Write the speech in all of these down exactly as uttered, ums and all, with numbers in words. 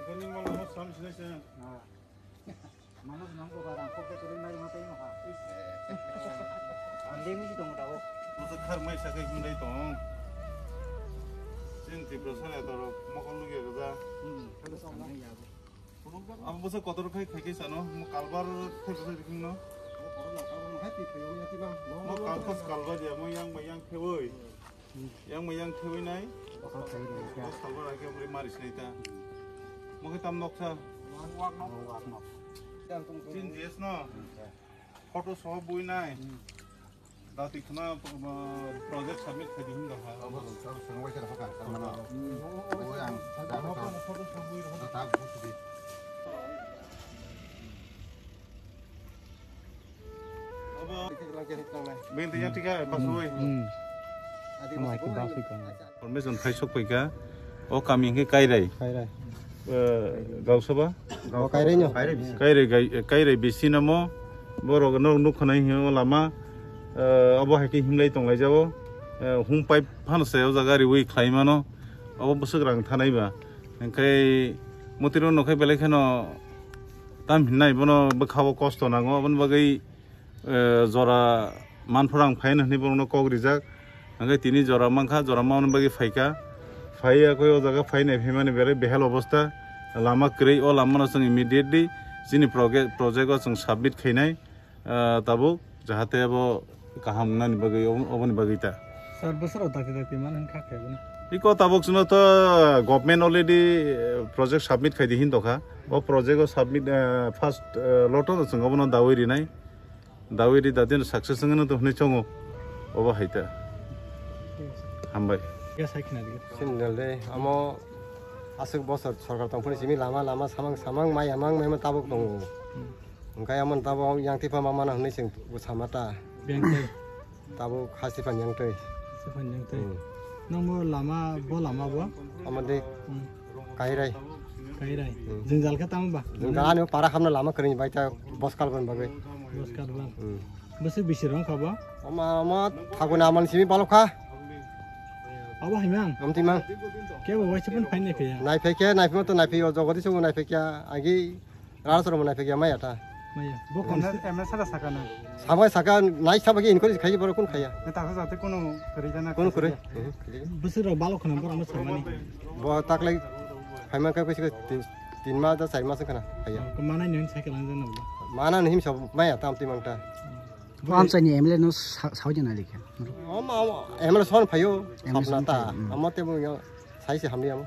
Kini malam sam sini sen. Manus nang ko barang kok ke turin mari mata ino ha. Ande mi tong tao. Musa khar mai sa kai hindai tong. Sin Tripura sara toro mokol lugi gaja. Hmm. Abo bwsa kotor khai khai khe sano, mo kalbar khai bwsa dikhin no. Mo kalbar kalbar ya, mo yang ba yang khewoi. Yang ba yang khewoi nai. Bos kalbar ake bri mari sinai ta. Mo khe tam noksa. Chin J S no. Photo sob bui nai. Dati khna, uh, project submit khai di hwn dong ha. Abo, abo swrwng bai khe rw kha, sir, mano. Hmm. Abo ang, abo ta buji di. Abo, bini twi yang thik hai, pas oi. Hmm. Adi masuk. Information phai sok phai kha. O kami hwnkhe Kairai. Kairai. Eh, Gausaba? O Kairai no? Kairai bisi. Kairai gai-, Kairai bisi namo. Borok no nuk khwnai hino lama. Eh, obo hai khe himlai tonglai jabo. Eh, hum pipe phano se o jaga riwi khlai mano. Obo bwswk rang thanai ba. Hwnkhe motiro nokhai belai kheno tam hinnai bono bwkha o kosto nango. Oboni bagwi eh, jora manphoro ang phaino hwnwi borokno kok rijak. Hwnkhe tini jora mankha, jora manani bagwi phaikha. Phaiya khe o jaga phai nai phaimani belai behal obostha. Lama kwrwi, o lamano chwng immediately chini proge-, project o chwng submit khainai, eh, tabuk, jahate abo kaham wngnani bagwi, ob-, oboni bagwi ta. Sir, bwswk rok dakti dakti mano hwn kha khe bono. Iko tabuk chwngno to government already, eh, project submit khai di hin tongkha. O project o submit, eh, first, eh, lot o chwng obono dawi rinai. Dawi ri dadin success wngno to hwnwi chongo. Obo hai ta. Hambai. Ya sai khna di. Sin dal de amo aswk bosor sorkar tong phuni simi lama lama samang samang mai amang mai ma tabuk tongo. Hmm. Hwnkhe amo tabuk yang tipa ma mano hwnwi chwng sama ta. Beng tei. Tabuk hasti phan yang tei. Hasti phan yang tei. Hmm. Nang bo lama, bo lama bo? Amo de. Hmm. Kairai. Kairai. Hmm. Jwngjal khe tamo ba? Jwngjal ani para hamna lama kwrwini bai ta bos kalban bagwi. Bos kalban. Hmm. Bwswk bisi rong kha bo? Oma, oma, thaguni amani simi balok kha. Abo hai mang? Amtwi mang. Kebo waisa phano phai nai phiya? Nai phai khe, nai phai to nai phai o jogodi sugu nai phai khe agi. Rara soro mwnai phekya maya ta. Maya. Bo M S, M S sara sakana. Sabai saka nai sabagi inquiry khai borok kun khaya. Ne ta sa te kono kari jana. Kono kare. Bwswk rok balok khna borok no samani. Bo taklai phaima kai kusi tin, tin mas da char mas khna khaya. Ko manai nen cycle ang jana bo. Mana ni him sab maya tam ti mangta. Bo amchai ni M L A no sa-, sawi jana likha. O ma, o ma, M L A son phayo. M L A son sapna ta. Phayo, hmm. Amo te bo yo sai se hamni amo.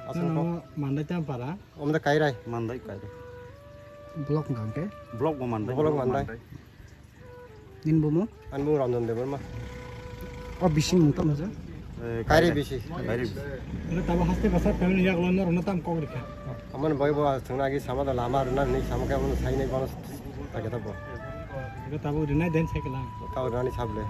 Asal ko. Mandai tam para. Omda Kairai. Mandai Kairai. Block hwnka hwnkhe? Block bo Mandai. Block Mandai. Nini bumo? Ani bumo Ranjan Debbarma. O bising mung tamo je? Eh, Kairai bisi. Kairai bisi. Ere tabo haste basa family yak lon norno tam kok rikha. Amon boy bo thungna agi sama da lama rwna ni sama khe amon sai nai bono ta khe ta bo. Ere tabo rinai den sai kala. Tabo rani sable.